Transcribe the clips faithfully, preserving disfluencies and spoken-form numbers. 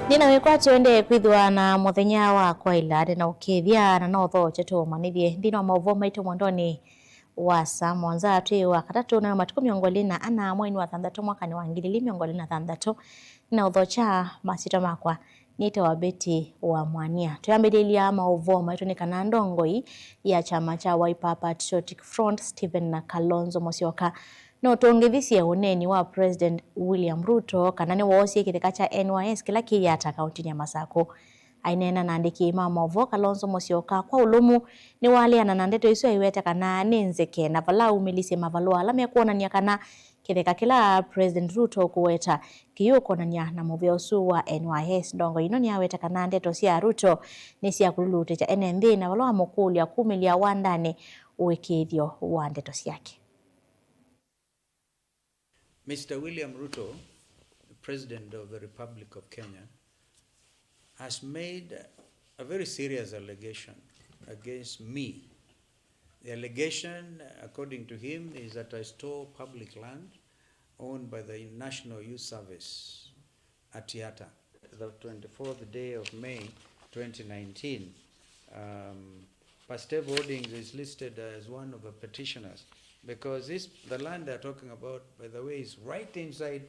Nĩ na wĩkwatyo ndee kwĩthĩwa na mũthenya wa kwaĩla, nĩ na ũkĩthya na no ũthokye tũũmanyĩthye nthĩnĩ wa maũvoo maitũ mwendonĩ wa saa mũonza twĩ wa katatũ, nayo matukũ mĩongo ĩlĩ na ana mweinĩ wa thanthatũ mwakanĩ wa ngili ili mĩongo ĩlĩ na thanthatũ. Nĩ na ũthokya masyĩtwa makwa. Nĩtawa Betty wa Mwania. Twĩambĩlĩlya maũvoo maitũ nĩ kana ndongoi ya kyama kya Wiper Patriotic Front, Stephen na Kalonzo Musyoka, nũtũngĩthisye ũneeni wa President William Ruto kana nĩwoosie kĩtheka kya N Y S kĩla kĩ Yatta kaũntĩnĩ ya Masakũ. Aineena na andĩki ma maũvoo, Kalonzo Musyoka kwa ũlũmu nĩwaleana na ndeto isu aiweta kana nĩ nzeke, na vala aumĩlisye mavalũa ala mekwonany'a kana kĩtheka kĩla President Ruto ũkũweta kĩyũkonany'a na mũvĩa ũsu wa N Y S. Ndongoi ĩno nĩyaweta kana ndeto sya Ruto nĩ sya kũlulutĩkya ene nthĩ, na vala wamũkũlya kumĩlya wandanĩ ũĩkĩĩthyo wa ndeto syake. Mister William Ruto, the President of the Republic of Kenya, has made a very serious allegation against me. The allegation, according to him, is that I stole public land owned by the National Youth Service at Yatta. The twenty-fourth day of May twenty nineteen, um, Pastev Holdings is listed as one of the petitioners because this, the land they're talking about, by the way, is right inside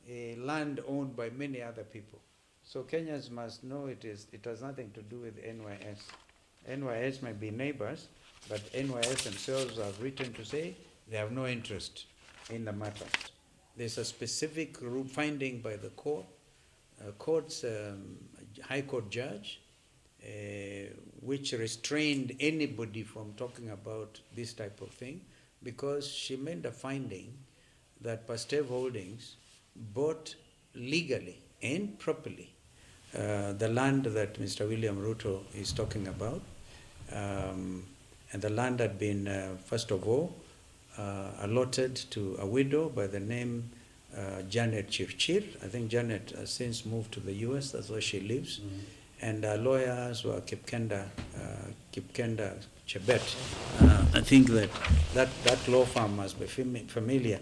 a land owned by many other people. So Kenyans must know it is, it has nothing to do with N Y S. N Y S may be neighbors, but N Y S themselves have written to say they have no interest in the matter. There's a specific ru-, finding by the court, uh, court's, um, High Court judge, uh, which restrained anybody from talking about this type of thing because she made a finding that Pastev Holdings bought legally and properly, uh, the land that Mister William Ruto is talking about. Um, and the land had been, uh, first of all, uh, allotted to a widow by the name, uh, Janet Chirchir. I think Janet has since moved to the U S, that's where she lives. Mm-hmm. And her lawyers were Kipkenda, uh, Kipkenda Chebet. Uh, I think that, that, that law firm must be fami-, familiar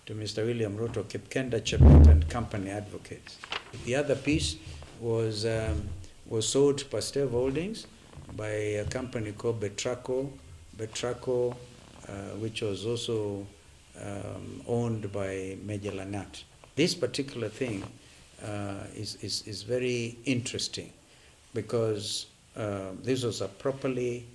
to Mister William Ruto, Kipkenda Chebet and Company Advocates. The other piece was, um, was sold to Pastev Holdings by a company called Betraco, Betraco, uh, which was also, um, owned by Major Langat. This particular thing, uh, is, is, is very interesting because, uh, this was a properly,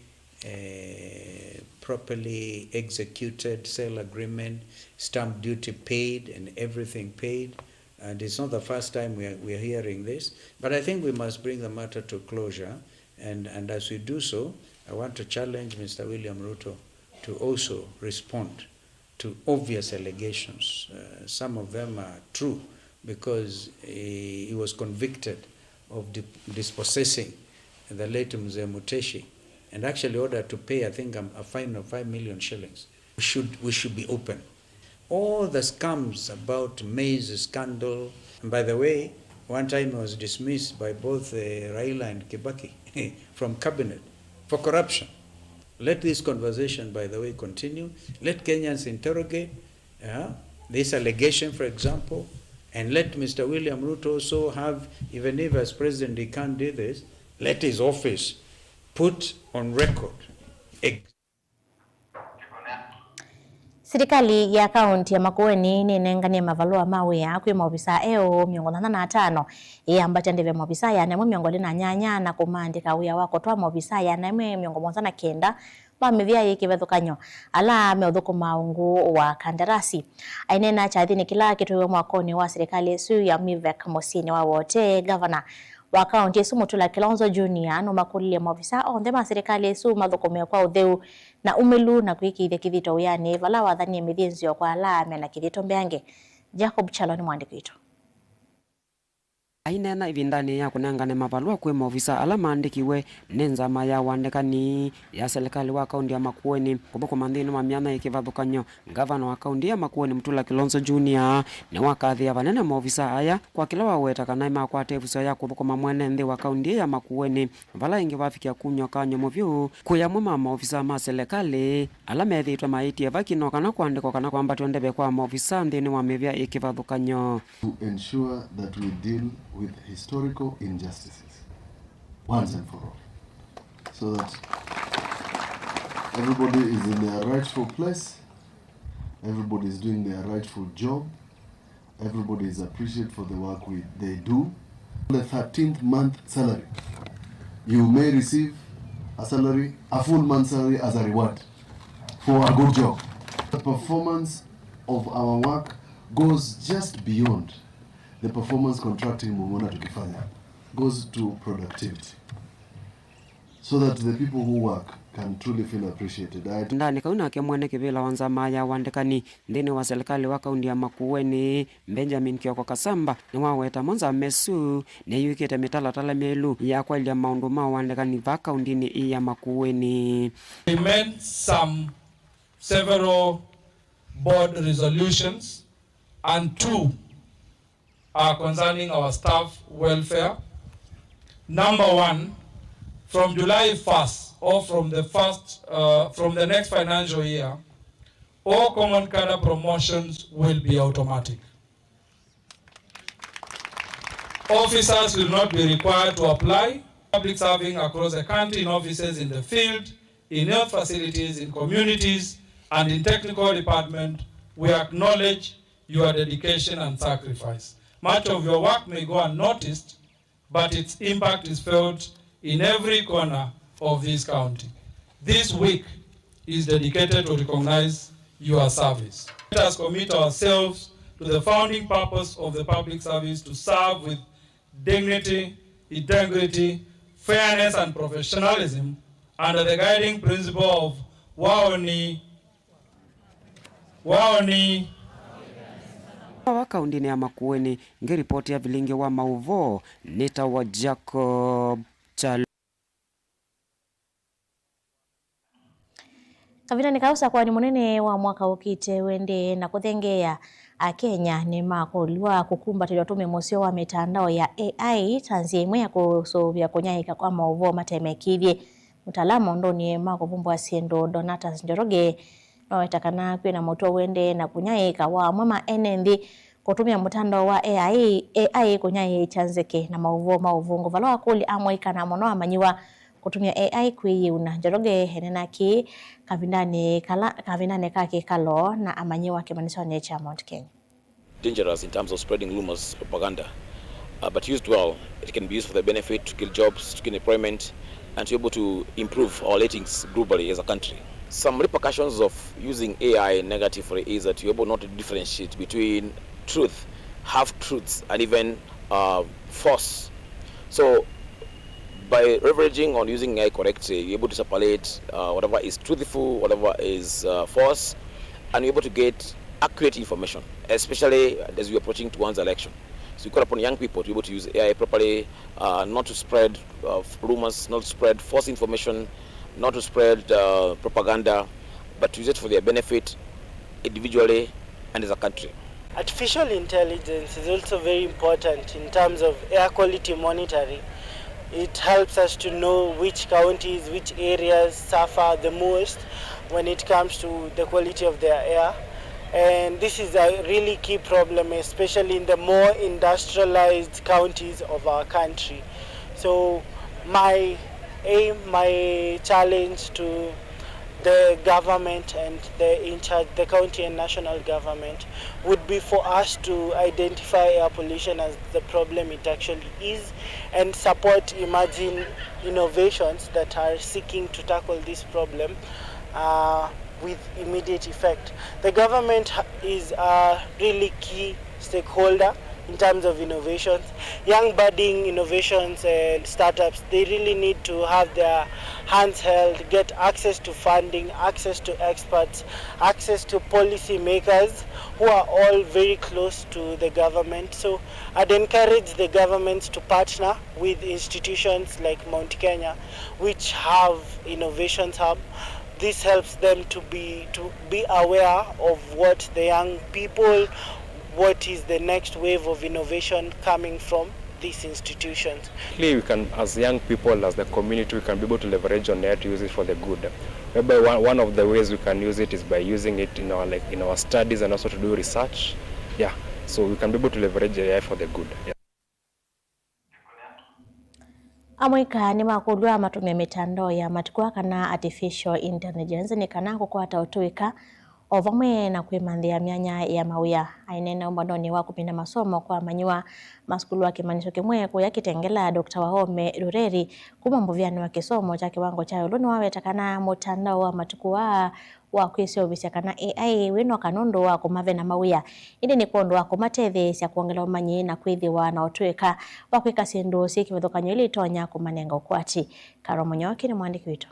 uh, properly executed sale agreement, stamp duty paid and everything paid. And it's not the first time we are, we are hearing this. But I think we must bring the matter to closure. And, and as we do so, I want to challenge Mister William Ruto to also respond to obvious allegations. Uh, some of them are true because he, he was convicted of di-, dispossessing the late Mzee Muteshi and actually ordered to pay, I think, a, a fine of five million shillings. We should, we should be open. All the scams about maize scandal, and by the way, one time he was dismissed by both, uh, Raila and Kibaki from cabinet for corruption. Let this conversation, by the way, continue. Let Kenyans interrogate, yeah, this allegation, for example, and let Mister William Ruto also have, even if as president he can't do this, let his office put on record ex- Silikalĩ ya kaũntĩ ya Makueni nĩnenganie mavalũa ma wĩa kwĩ maovisaa eũ mĩongo nyanya na atano, ĩyambatya ndeve ya maovisaa ĩana ĩmwe mĩongo ĩlĩ na nyanya na kũmaandĩka wĩa wa kũtwaa maovisaa ĩana ĩmwe mĩongo mũonza na kenda ma mĩvĩa yĩ kĩvathũkany'o ala meũthũkũma ungu wa kandarasi. Aineena kyathĩnĩ kĩla kĩtwaiwe mwakonĩ wa silikalĩ ĩsu ya MIVEC mũsyĩnĩ wa Wote, ngavana wa kaũntĩ ĩsu Mutula Kilonzo Junior nũmakũlilye maovisaa onthe ma silikalĩ ĩsu mathũkũme kwa ũtheu na umĩlu na kwĩkĩĩthya kĩthito wĩanĩ vala wathanie mĩthĩnzĩo kwa ala mena kĩthito mbeange. Jacob Chalo nĩ mwandĩki witũ. Aineena ĩvindanĩ ya kũnengane mavalũa kwĩ maovisaa ala maandĩkiwe nĩ nzama ya ũandĩkani ya silikalĩ wa kaũntĩ ya Makueni kũthũkũma nthĩnĩ wa myanya yĩ kĩvathũkany'o, ngavana wa kaũntĩ ya Makueni Mutula Kilonzo Junior nĩwakathĩĩa vanene maovisaa aya kwa kĩla waweta kana nĩmakwata ĩvuso ya kũthũkũma mwene nthĩ wa kaũntĩ ya Makueni, vala ĩngĩ vavikĩa kumywa kany'o mũvyũ kwĩ amwe ma maovisaa ma silikalĩ ala methĩĩtwe maĩtye vaki no kana kũandĩkwa kana kwambatw'a ndeve kwa maovisaa nthĩnĩ wa mĩvĩa ĩ kĩvathũkany'o. To ensure that we deal with with historical injustices once and for all, so that everybody is in their rightful place, everybody is doing their rightful job, everybody is appreciated for the work we, they do. The thirteenth month salary, you may receive a salary, a full month salary as a reward for a good job. The performance of our work goes just beyond the performance contracting mumona tukifanya, goes to productivity, so that the people who work can truly feel appreciated. I Ndani kau nake mwene kĩvĩla wa nzama ya wandĩkani nthĩnĩ wa silikalĩ wa kaunti ya Makueni, Benjamin Kioko Kasamba, nĩwaweta mo nzama ĩsu nĩyĩkĩte mĩtalatala mĩelu ya kwaĩlya maũndũ ma wandĩkani va kauntinĩ ĩĩ ya Makueni. Implement some several board resolutions, and two are concerning our staff welfare. Number one, from July first, or from the first, uh, from the next financial year, all common cadre promotions will be automatic. Officers will not be required to apply. Public serving across the country in offices, in the field, in health facilities, in communities, and in technical department, we acknowledge your dedication and sacrifice. Much of your work may go unnoticed, but its impact is felt in every corner of this county. This week is dedicated to recognize your service. Let us commit ourselves to the founding purpose of the public service: to serve with dignity, integrity, fairness, and professionalism under the guiding principle of Waoni, Waoni. Wa kauntinĩ ya Makueni, ngĩripoti ya vilingi wa maũvoo, nĩtawa Jacob Chalo. Kavindanĩ ka ũsakwani mũnene wa mwaka ũkĩte ũendee na kũthengeea, Akenya nĩmakũlw'a kũkumbatĩlya ũtũmĩi mũseo wa mĩtandao ya A I ta nzĩa ĩmwe ya kũsũvĩa kũnyaĩĩka kwa maũvoo mate mekĩthye. Mũtaalamu maũndũnĩ ma kũvumbũa syĩndũ Donatus Njoroge nĩwaweta kana kwĩ na mũtuo ũendee na kũnyaĩĩka wa amwe ma ene nthĩ kũtũmĩa mũtandao wa A I, A I kũnyaĩĩkya nzeke na maũvoo ma ũvũngũ, vala wakũlya amũika na mũno amanyĩw'a kũtũmĩa A I kwĩyĩuna. Njoroge enena kĩĩ kavindanĩ kala, kavindanĩ ka kĩkalo na amanyĩw'a kĩmanyĩsyonĩ kya Mount Kenya. Dangerous in terms of spreading rumors, propaganda, uh, but used well, it can be used for the benefit to kill jobs, to kill employment, and to be able to improve our ratings globally as a country. Some repercussions of using A I negatively is that you're able not to differentiate between truth, half truths, and even, uh, false. So, by leveraging on using A I correctly, you're able to separate, uh, whatever is truthful, whatever is, uh, false, and you're able to get accurate information, especially as we're approaching towards election. So we call upon young people to be able to use A I properly, uh, not to spread, uh, rumors, not to spread false information, not to spread, uh, propaganda, but to use it for their benefit individually and as a country. Artificial intelligence is also very important in terms of air quality monitoring. It helps us to know which counties, which areas suffer the most when it comes to the quality of their air. And this is a really key problem, especially in the more industrialized counties of our country. So my aim, my challenge to the government and the in charge, the county and national government, would be for us to identify air pollution as the problem it actually is and support emerging innovations that are seeking to tackle this problem, uh, with immediate effect. The government ha-, is a really key stakeholder in terms of innovations. Young budding innovations and startups, they really need to have their hands held, get access to funding, access to experts, access to policy makers who are all very close to the government. So I'd encourage the government to partner with institutions like Mount Kenya, which have innovations hub. This helps them to be, to be aware of what the young people, what is the next wave of innovation coming from these institutions. Clearly, we can, as young people, as the community, we can be able to leverage on A I to use it for the good. Whereby one, one of the ways we can use it is by using it in our, like, in our studies and also to do research. Yeah, so we can be able to leverage A I for the good. Yeah. Amũika nĩmakũlw'a matũmĩe mĩtandao ya matukũ aa kana artificial intelligence nĩ kana kũkwata ũtũĩka o vamwe na kwĩmanthĩa myanya ya mawĩa. Aineena ũmbanonĩ wa kũmina masomo kwa amanyĩw'a ma sukulu wa kĩmanyĩsyo kĩmwe kũya Kitengela, Doctor Wahome Rureri, kuma mũvĩanĩ wa kĩsomo kya kĩwango kya ĩũlũ nĩwaweta kana mũtandao wa matukũ aa wa kwĩseũvĩsya kana A I wĩnoka nũndũ wa kũmavena mawĩa, ĩndĩ nĩ kwondũ wa kũmatetheesya kwongela ũmanyi na kwĩthĩwa na ũtũĩka wa kwĩka syĩndũ syĩ kĩvathũkany'o ila itonya kũmanenga ũkwati. Karo Mũnyoki nĩ mwandĩki witũ.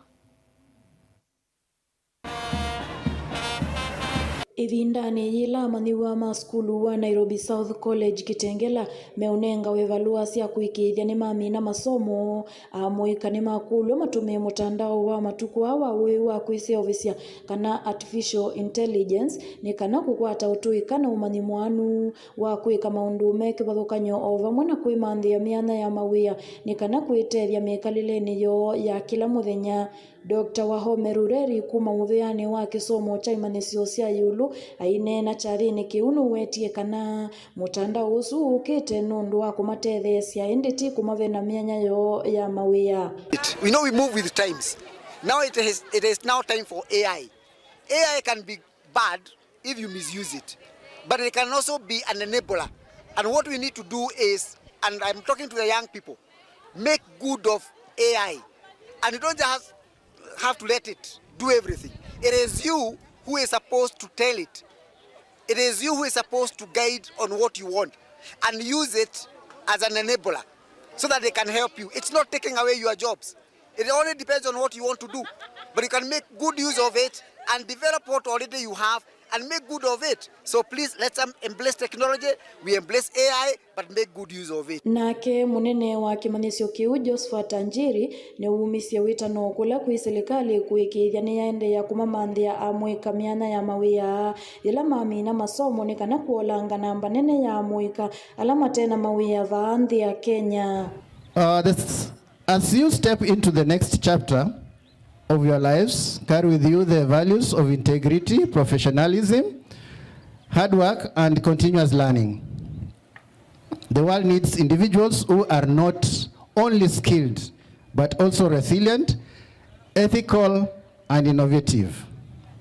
Ĩvindanĩ yĩla amanyĩw'a ma sukulu wa Nairobi South College Kitengela meũnengawa ĩvalũa sya kũĩkĩĩthya nĩmamina masomo, amũika nĩmakũlw'a matũmĩe mũtandao wa matukũ aa wa ũĩ wa kwĩseũvĩsya kana artificial intelligence nĩ kana kũkwata ũtũĩka na ũmanyi mũanu wa kwĩka maũndũ me kĩvathũkany'o o vamwe na kwĩmanthĩa myanya ya mawĩa nĩ kana kwĩtethya mĩkalĩlenĩ yoo ya kĩla mũthenya. Doctor Wahome Rureri kuma mũvĩanĩ wa kĩsomo kya imanyĩsyo sya ĩũlũ aineena kyathĩnĩ kĩu nũwetie kana mũtandao ũsu ũkĩte nũndũ wa kũmatetheesya ĩndĩ ti kũmavena myanya yoo ya mawĩa. It, we know we move with times. Now it is, it is now time for A I. A I can be bad if you misuse it, but it can also be an enabler. And what we need to do is, and I'm talking to the young people, make good of A I. And you don't just have to let it do everything. It is you who is supposed to tell it. It is you who is supposed to guide on what you want and use it as an enabler so that they can help you. It's not taking away your jobs. It only depends on what you want to do. But you can make good use of it and develop what already you have and make good of it. So please, let's, um, embrace technology. We embrace A I, but make good use of it. Nake mũnene wa kĩmanyĩsyo kĩu, Josephat Anjiri, nĩwumisye wĩtano kũla kwĩ silikalĩ kũĩkĩĩthya nĩyaendeea kũmamanthĩa amũika myanya ya mawĩa yĩla mamina masomo nĩ kana kũolanga namba nene ya amũika ala mate na mawĩa vaa nthĩ ya Kenya. Uh, this As you step into the next chapter of your lives, carry with you the values of integrity, professionalism, hard work, and continuous learning. The world needs individuals who are not only skilled, but also resilient, ethical, and innovative.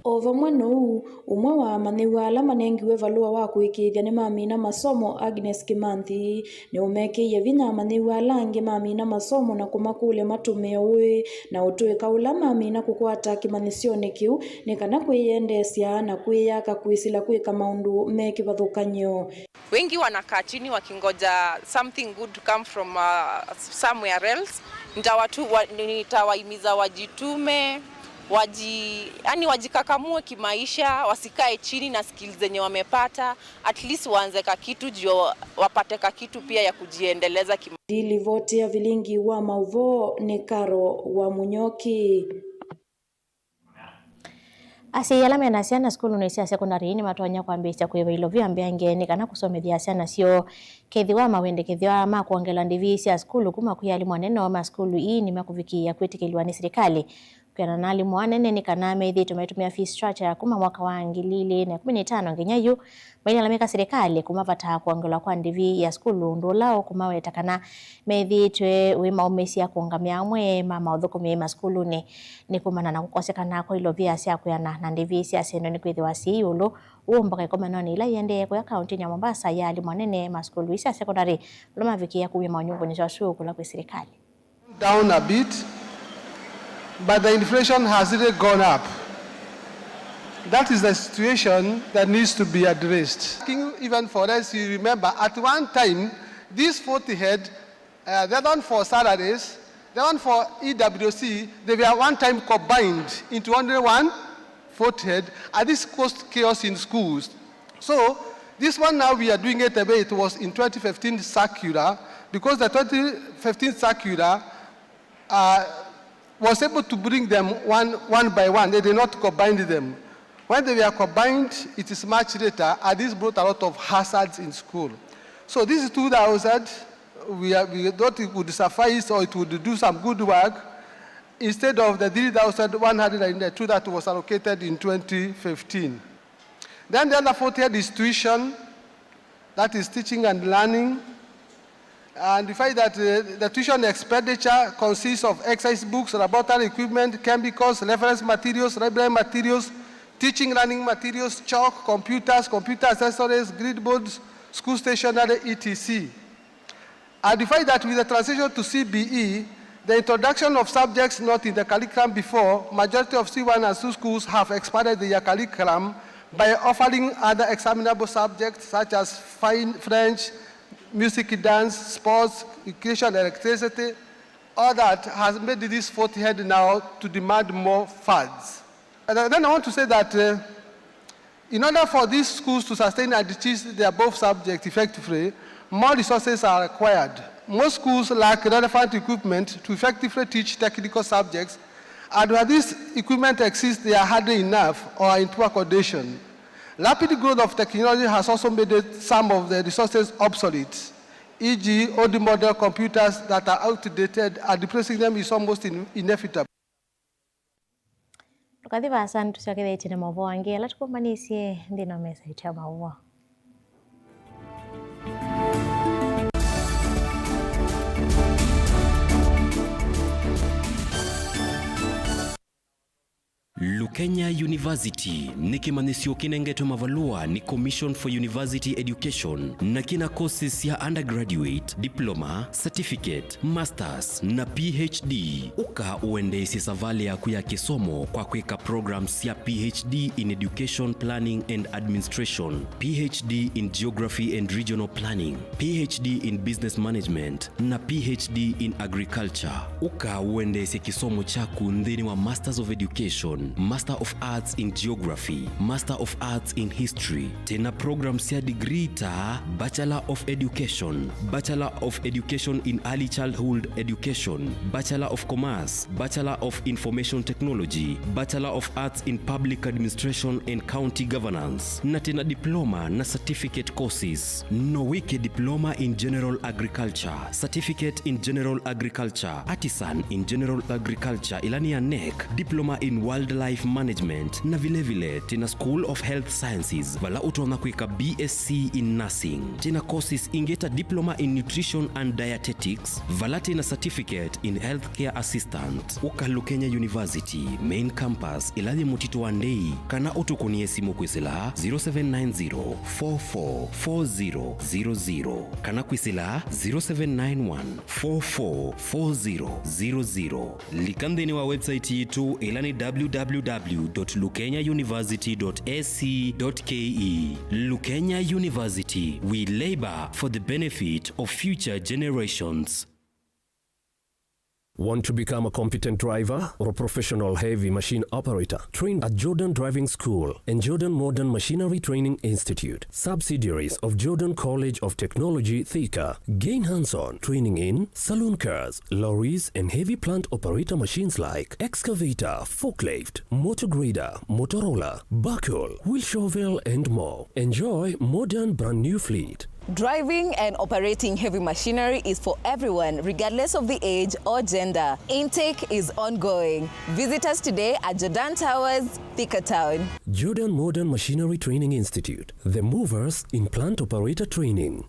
O vamwe na ũu, ũmwe wa amanyĩw'a ala manengiwe valũa wa kũĩkĩĩthya nĩmamina masomo, Agnes Kimanthi, nĩũmekĩie vinya amanyĩw'a ala angĩ mamina masomo na kũmakũlya matũmĩe ũĩ na ũtũĩka ũla mamina kũkwata kĩmanyĩsyonĩ kĩu nĩ kana kwĩyendeesya na kwĩyaka kwĩsĩla kwĩka maũndũ me kĩvathũkany'o. Wengi wanakaa chini wakingoja something good to come from, uh, somewhere else. Nitawatu-, wa-, nitawahimiza wajitume, waji-, yani wajikakamue kimaisha, wasikae chini na skills zenye wamepata, at least waanze ka kitu juu wapate ka kitu pia ya kujiendeleza kima- Ndilivoti ya vilingi wa mauvoo nĩ Karo wa Mũnyoki. Asyai ala me na syana sukulunĩ sya sekondalĩ nĩmatonya kwambĩĩsya kũĩva ilovia mbeange nĩ kana kũsomethya syana syoo. Kethĩwa mawendekethyo aa ma kwongela ndĩvi sya sukulu kuma kwĩ alimũ anene ma sukulu ii nĩmekũvikĩĩa kwĩtĩkĩlw'a nĩ silikalĩ. Kwĩanana na alimũ anene nĩ kana methĩĩtwe maitũmĩa fee structure ya kuma mwaka wa ngili ilĩ na ĩkũmi na itano nginya yu, mailalamĩka silikalĩ kũmavataa kwongelwa kwa ndĩvi ya sukulu, ũndũ ũla ũkũmaweta kana methĩĩtwe wĩmaũmĩsya kũũngamĩa amwe ma maũthũkũmi masukulunĩ. Nĩ kumana na kũkosekana kwa ilovia sya kwĩana na ndĩvi sya syĩndũ nĩkwĩthĩwa syĩ ĩũlũ, ũũ mboka ĩkomanonĩ ila iendee kũya kaũntĩnĩ ya Mombasa ya alimũ anene ma sukulu ii sya sekondalĩ, vala mavikĩĩa kumya manyuvunĩsyo asu kũla kwĩ silikalĩ. Down a bit, but the inflation has really gone up. That is the situation that needs to be addressed. Even for us, you remember, at one time, this forty head, uh, the other one for salaries, the one for E W C, they were one time combined into only one forty head, and this caused chaos in schools. So, this one now we are doing it the way it was in twenty fifteen circular, because the twenty fifteen circular, uh, was able to bring them one, one by one. They did not combine them. When they were combined, it is much later, and this brought a lot of hazards in school. So this two thousand, we are, we thought it would suffice or it would do some good work, instead of the three thousand one hundred and two that was allocated in twenty fifteen. Then the other forty head is tuition, that is teaching and learning. And we find that uh, the tuition expenditure consists of exercise books, laboratory equipment, chemicals, reference materials, library materials, teaching learning materials, chalk, computers, computer accessories, grid boards, school stationery, et cetera. And we find that with the transition to C B E, the introduction of subjects not in the curriculum before, majority of C one and two schools have expanded their curriculum by offering other examinable subjects such as fine, French, music, dance, sports, education, electricity, all that has made this fourth head now to demand more funds. And then I want to say that uh, in order for these schools to sustain and teach the above subject effectively, more resources are required. Most schools lack relevant equipment to effectively teach technical subjects, and where this equipment exists, they are hardly enough or are in poor condition. Rapid growth of technology has also made it, some of the resources obsolete, for example, old model computers that are outdated and replacing them is almost in, inevitable. Tũkathi vaasa nĩtũsyokethĩtye na maũvoo angĩ ala tũkũmbanĩsye nthĩnĩ wa mesa itũ ya maũvoo. Lukenya University nĩ kĩmanyĩsyo kĩnengetwe mavalũa nĩ Commission for University Education na kĩna courses sya undergraduate, diploma, certificate, masters, na P H D. Ũka ũendeesye savalĩ yaku ya kĩsomo kwa kwĩka programs sya P H D in Education Planning and Administration, P H D in Geography and Regional Planning, P H D in Business Management, na P H D in Agriculture. Ũka ũendeesye kĩsomo kyaku nthĩnĩ wa Masters of Education, Master of Arts in Geography, Master of Arts in History. Twĩna programs sya degree ta Bachelor of Education, Bachelor of Education in Early Childhood Education, Bachelor of Commerce, Bachelor of Information Technology, Bachelor of Arts in Public Administration and County Governance, na twĩna diploma na certificate courses. No wĩke diploma in general agriculture, certificate in general agriculture, artisan in general agriculture, ĩla nĩ ya nec, diploma in wildlife management, na vilevile twĩna School of Health Sciences, vala ũtonya kwĩka B S C in nursing. Twĩna courses ingĩ ta diploma in nutrition and dietetics, vala twĩna certificate in healthcare assistant. Ũka Lukenya University, main campus, ĩla yĩ mũtitũ wa Ndei, kana ũtũkũnĩe simũ kwĩsĩla zero seven nine zero, four four, four zero zero zero, kana kwĩsĩla zero seven nine one, four four, four zero zero zero. Lika nthĩnĩ wa website yitũ, ĩla nĩ w w w dot lukenya university dot a c dot k e. Lukenya University, we labor for the benefit of future generations. Want to become a competent driver or a professional heavy machine operator? Trained at Jordan Driving School and Jordan Modern Machinery Training Institute, subsidiaries of Jordan College of Technology, Thika. Gain hands-on training in saloon cars, lorries, and heavy plant operator machines like excavator, forklift, motor grader, motor roller, backhoe, wheel shovel, and more. Enjoy modern brand new fleet. Driving and operating heavy machinery is for everyone, regardless of the age or gender. Intake is ongoing. Visit us today at Jordan Towers, Thika Town. Jordan Modern Machinery Training Institute, the movers in plant operator training.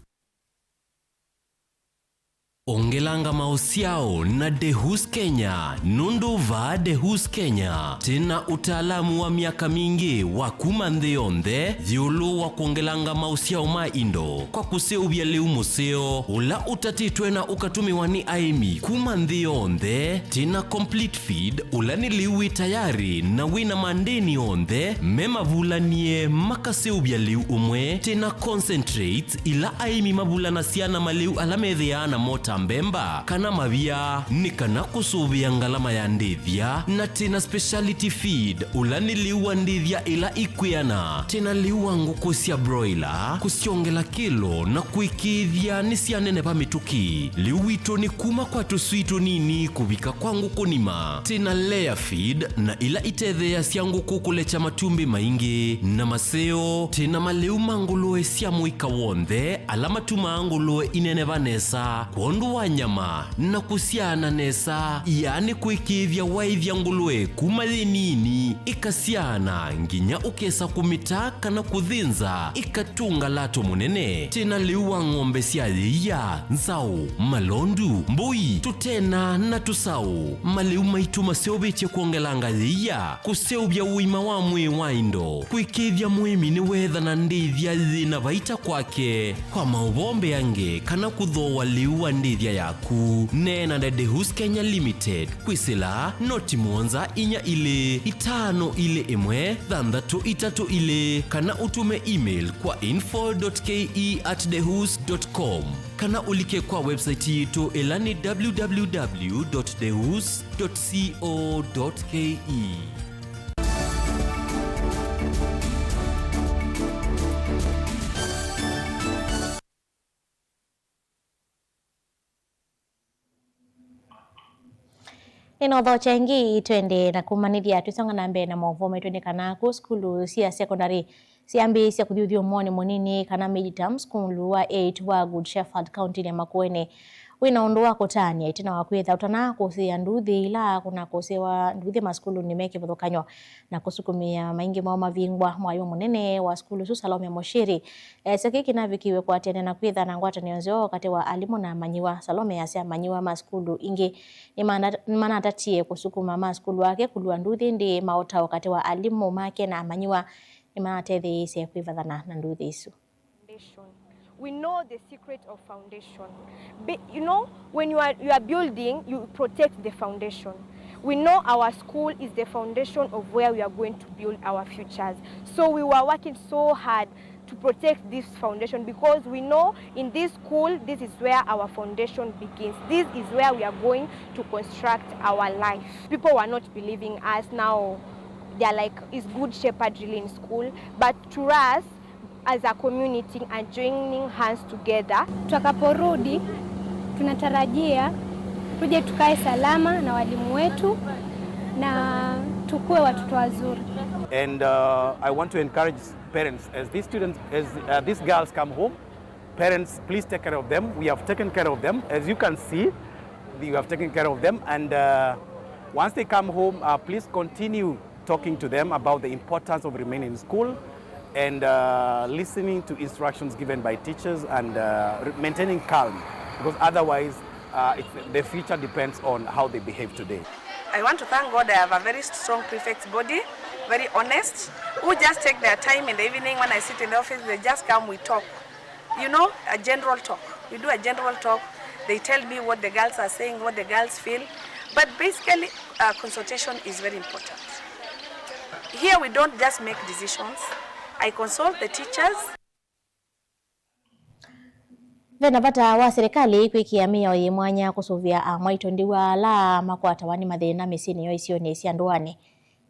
Ongelanga maũsyao na Dehus Kenya, nũndũ vaa Dehus Kenya twĩna ũtaalamu wa myaka mingĩ wa kuma nthĩ yonthe ĩũlũ wa kwongelanga maũsyao ma indo kwa kũseũvya lĩu mũseo ũla ũtatĩtwe na ũkatũmĩwa nĩ aĩmi kuma nthĩ yonthe. Twĩna complete feed, ũla nĩ lĩu wĩ tayarĩ na wĩna mandĩni onthe me mavulanie makaseũvya lĩu ũmwe. Twĩna concentrates, ila aĩmi mavulanasya na malĩu ala methĩaa namo ta mbemba kana mavia, nĩ kana kũsũvĩa ngalama ya ndĩthya. Na twĩna speciality feed, ũla nĩ lĩu wa ndĩthya ila ikwĩana. Twĩna lĩu wa ngũkũ sya broiler, kũsyongela kĩlo na kũĩkĩĩthya nĩsyaneneva mĩtũkĩ. Lĩu witũ nĩ kuma kwa tũswii tũnini kũvika kwa ngũkũ nima. Twĩna layer feed na ila itetheeasya ngũkũ kũlekya matumbĩ maingĩ. Na maseo, twĩna malĩu ma ngũlũe sya mũika w'onthe ala matumaa ngũlũe ineneva nesa kwondũ wa nyama na kũsyaana nesa, yaani kwĩkĩĩthya waĩthya ngũlũe kuma yĩ nini ĩkasyaana nginya ũkesa kũmĩta kana kũthĩnza ĩkatũnga lato mũnene. Twĩ na lĩu wa ng'ombe sya yĩia, nzaũ, malondu, mbũi, tũtena na tũsaũ. Malĩu maitũ maseũvĩtye kwongelanga yĩia, kũseũvya ũima wa mwĩĩ wa indo, kwĩkĩĩthya mũĩmi nĩweethana ndĩthya yĩ na vaita kwake. Kwa maũvoo mbeange kana kũthooa lĩu wa ndĩthya yaku, neena na Dehus Kenya Limited kwĩsĩla noti mũonza inya ilĩ itano ilĩ ĩmwe thanthatũ itatũ ilĩ, kana ũtũme email kwa info dot K E at dehus dot com, kana ũlike kwa website yitũ ĩla nĩ w w w dot dehus dot co dot K E. Nĩnaũthokya ĩngĩ, twende na kũmanĩthya twĩsonga na mbee na maũvoo maitũ nĩ kana kũ sukulu sya sekondalĩ syambĩĩsya kũthi ũthyũmũonĩ mũnini kana midterm sukulu wa eight wa Good Shepherd kauntinĩ ya Makueni. Wĩ na ũndũ wa kũtanĩa ĩtina wa kwĩtha ũtana kũsĩĩa nduthi ila kũna kũsĩwa nduthi masukulunĩ me kĩvathũkany'o na kũsukumĩa maingĩ moo mavingwa. Mwalimũ mũnene wa sukulu ũsu Salome Muchiri easya kĩĩ kĩnavikiw'e kũatĩanĩa na kwĩtha na ngwatanĩo nzeo katĩ wa alimũ na amanyĩw'a. Salome easya amanyĩw'a ma sukulu ingĩ nĩmana- nĩmanatatie kũsukuma ma sukulu ake kũlua nduthi, ĩndĩ maũtao katĩ wa alimũ make na amanyĩw'a nĩmanatetheeisye kwĩvathana na nduthi isu. Foundation. We know the secret of foundation. Be, you know, when you are, you are building, you protect the foundation. We know our school is the foundation of where we are going to build our futures. So we were working so hard to protect this foundation because we know in this school, this is where our foundation begins. This is where we are going to construct our life. People were not believing us. Now they are like, "Is Good Shepherd really in school?" But to us, as a community and joining hands together. Tutakaporudi, tunatarajia tuje tukae salama na walimu wetu na tukue watoto wazuri. And uh, I want to encourage parents, as these students, as uh, these girls come home, parents, please take care of them. We have taken care of them. As you can see, we have taken care of them. And uh, once they come home, uh, please continue talking to them about the importance of remaining in school and uh, listening to instructions given by teachers and uh, re- maintaining calm, because otherwise uh, it's, the future depends on how they behave today. I want to thank God I have a very strong prefect body, very honest, who just take their time in the evening when I sit in the office, they just come, we talk. You know, a general talk. We do a general talk. They tell me what the girls are saying, what the girls feel. But basically, uh, consultation is very important. Here we don't just make decisions. I consult the teachers. Ve na vata wa silikalĩ kwĩkĩa mĩao yĩ mwanya kũsũvĩa amwaitũ ndiwa ala makwatawa nĩ mathĩna mĩsyĩnĩ yoo isionĩ sya ndũanĩ.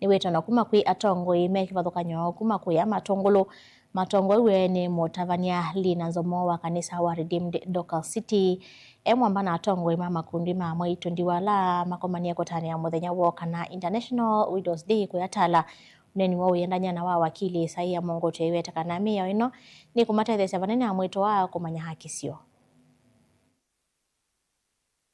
Nĩ wĩtano kuma kwĩ atongoi me kĩvathũkany'o kuma kũya Matũngũlũ, matongoew'e nĩ mũtavany'a Lina Nzomo wa kanisa wa Redeemed Dorcas City, e mwamba na atongoi ma makundi ma amwaitũ ndiwa ala makomanie kũtanĩa mũthenya woo kana International Widows Day kũya Tala. Ũneeni woo ũiendany'a na wa wakili Isaia Mũngũtĩ aiweta kana mĩao ĩno nĩkũmatetheesya vanene amwaitũ aa kũmanya haki syoo.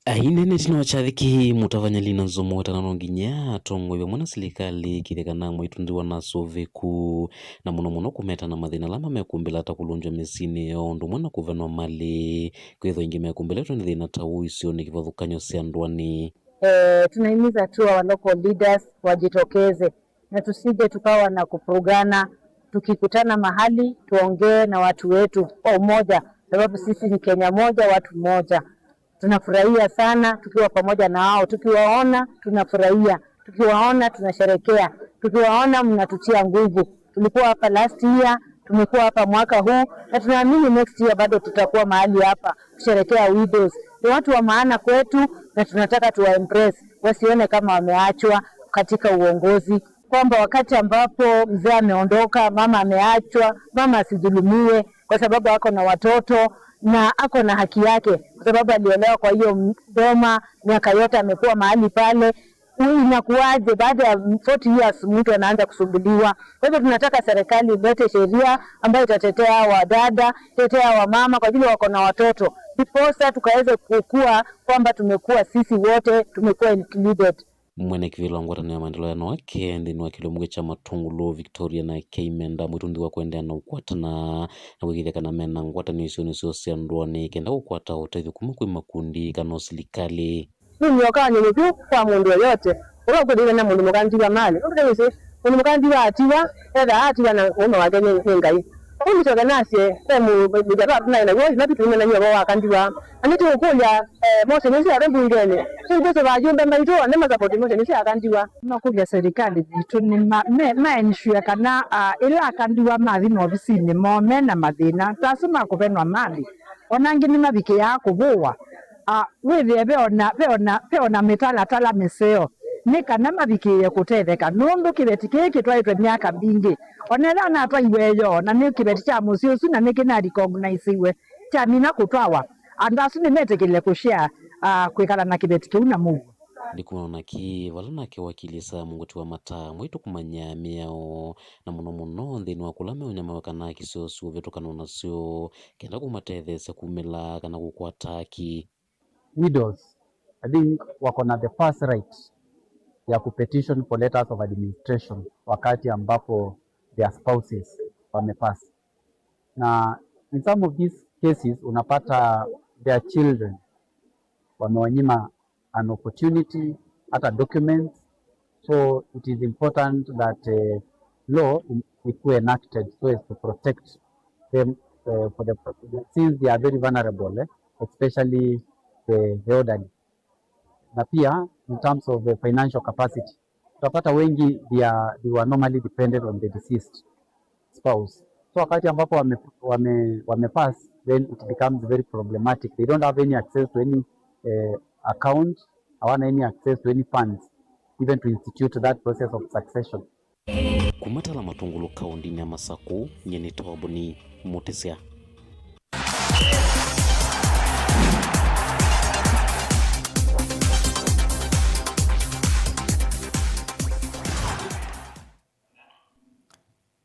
Aineenetye na kyathĩ kĩĩ, mũtavany'a Lina Nzomo wetana no nginya atongoi vamwe na silikalĩ kĩthĩkana mwaitũ ndiwa na asũvĩku, na mũno mũno kũmeta na mathĩna ala mamekũmbĩla ta kũlũngya mĩsyĩnĩ yoo ũndũ ũmwe na kũvenwa malĩ, kwĩthwa aingĩ mekũmbĩlĩtwe nĩ thĩna ta ũũ isionĩ kĩvathũkany'o sya ndũanĩ. Eh, tunahimiza tu our local leaders wajitokeze na tusije tukawa na kupurugana. Tukikutana mahali, tuongee na watu wetu kwa umoja, sababu sisi ni Kenya moja, watu moja. Tunafurahia sana tukiwa pamoja na wao, tukiwaona tunafurahia, tukiwaona tunasherekea, tukiwaona mnatutia nguvu. Tulikuwa hapa last year, tumekuwa hapa mwaka huu, na tunaamini next year bado tutakuwa mahali hapa kusherekea widows. Ni watu wa maana kwetu na tunataka tuwa embrace, wasione kama wameachwa katika uongozi, kwamba wakati ambapo mzee ameondoka, mama ameachwa, mama asidhulumiwe kwa sababu ako na watoto na ako na haki yake, kwa sababu aliolewa kwa hiyo boma, miaka yote amekuwa mahali pale. Inakuwaje baada ya forty years mtu anaanza kusumbuliwa? Kwa hivyo tunataka serikali ilete sheria ambayo itatetea wadada, itatetea wamama kwa vile wako na watoto. Ndiposa tukaweze kukua kwamba tumekuwa sisi wote, tumekuwa included. Mwene kĩvĩla wa ngwatanĩo ya maendeleo ya anake nthĩnĩ wa kĩlungu kya Matungulu, Victoria na Keimenda, mwĩtũnthi wa kũendeea na ũkwatana na kwĩkĩĩthya kana mena ngwatanĩo isionĩ syoo sya ndũanĩ kenda kũkwata ũtethyo kuma kwĩ makundi kana o silikalĩ. Nĩ nyoka nyũnyũ vyũ kwa mũndũ yoyote ũla ũkwĩthĩĩthya na mũndũ mũka ndiwa malĩ. Nũndũ nĩwĩsĩ mũndũ mũka ndiwa atiwa, ethaa atiwa na ũũme wake nĩ, nĩ Ngai. Ũu nĩsyoke nasye, ve mũ-, mũjadala tũnaĩ naw'o, ĩla tũtũimanany'a ũvoo wa aka ndiwa. Na nĩtũũkũlya, eh, motion ĩsu yave mbungenĩ. Nĩngwĩsĩ vaa ayumbe maitũ onthe masapoti motion ĩsu ya aka ndiwa. Makũlya serikali yitũ nĩ ma-, me-, ma ensure kana, ah, ĩla aka ndiwa mathi maovisinĩ moo me na mathĩna ta asu ma kũvenwa malĩ, ona angĩ nĩmavikĩaa kũvũwa. Ah, wĩthĩe ve ona, ve ona, ve ona mĩtalatala mĩseo nĩ kana mavikĩĩe kũtetheka, nũndũ kĩveti kĩĩ kĩtwaĩtwe myaka mbingĩ. Ona ethĩwa natwaiwe yoo, na nĩ kĩveti kya mũsyĩ ũsu, na nĩkĩna recogniziwe, kyamina kũtwawa, andũ asu nĩmetĩkĩle kũshare, ah, kwĩkala na kĩveti kĩu na mũuo. Nĩ kumana na kĩĩ vala nake wakili Isaya Mũngũti wa Mataa mwĩtũ kũmanya mĩao, na mũno mũno nthĩnĩ wa kũla meũnyamawe kana kĩseo syũvĩtũkanwa nasyo, kenda kũmatetheesya kumĩla kana kũkwata aki. Widows, I think, wako na the first right ya kupetition for letters of administration wakati ambapo their spouses wamepass. Na in some of these cases unapata their children wamewanyima an opportunity, hata documents. So it is important that, eh, law in-, ikuwe enacted so as to protect them, eh, for the, since they are very vulnerable, eh, especially the, the elderly. Na pia in terms of the financial capacity, utapata wengi they are, they were normally dependent on the deceased spouse. So wakati ambapo wame, wame, wamepass, then it becomes very problematic. They don't have any access to any, eh, account, hawana any access to any funds, even to institute that process of succession. Kuma Tala Matungulu kaũndĩnĩ ya Masakũ, nyie nĩ Tobuni Mũtĩsya.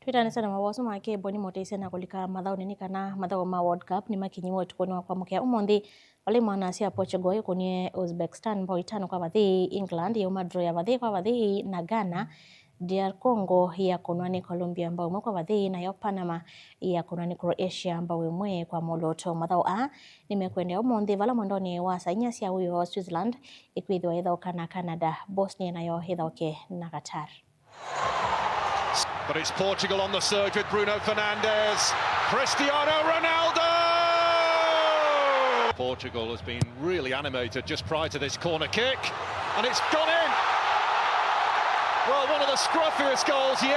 Twĩtanĩsya na mawoo asu ma kĩmboni mũtĩsya na kũlika mathaũnĩ nĩ kana mathaũ ma World Cup nĩmakinyiwe ũtukũnĩ wa kwamũkĩa ũmũnthĩ, vala imwana sya Portugal ikũnie Uzbekistan mbao itano kwa vathei, England yauma draw ya vathei kwa vathei na Ghana, D R Congo yakũnwa nĩ Colombia mbao ĩmwe kwa vathei, nayo Panama yakũnwa nĩ Croatia mbao ĩmwe kwa mũlũto. Mathaũ aa nĩmekũendeea ũmũnthĩ vala mwendonĩ wa saa inya sya ũio Switzerland ĩkwĩthĩwa ĩthaũka na Canada, Bosnia nayo ĩthaũke na Qatar. But it's Portugal on the surge with Bruno Fernandes. Cristiano Ronaldo! Portugal has been really animated just prior to this corner kick, and it's gone in! Well, one of the scruffiest goals yet.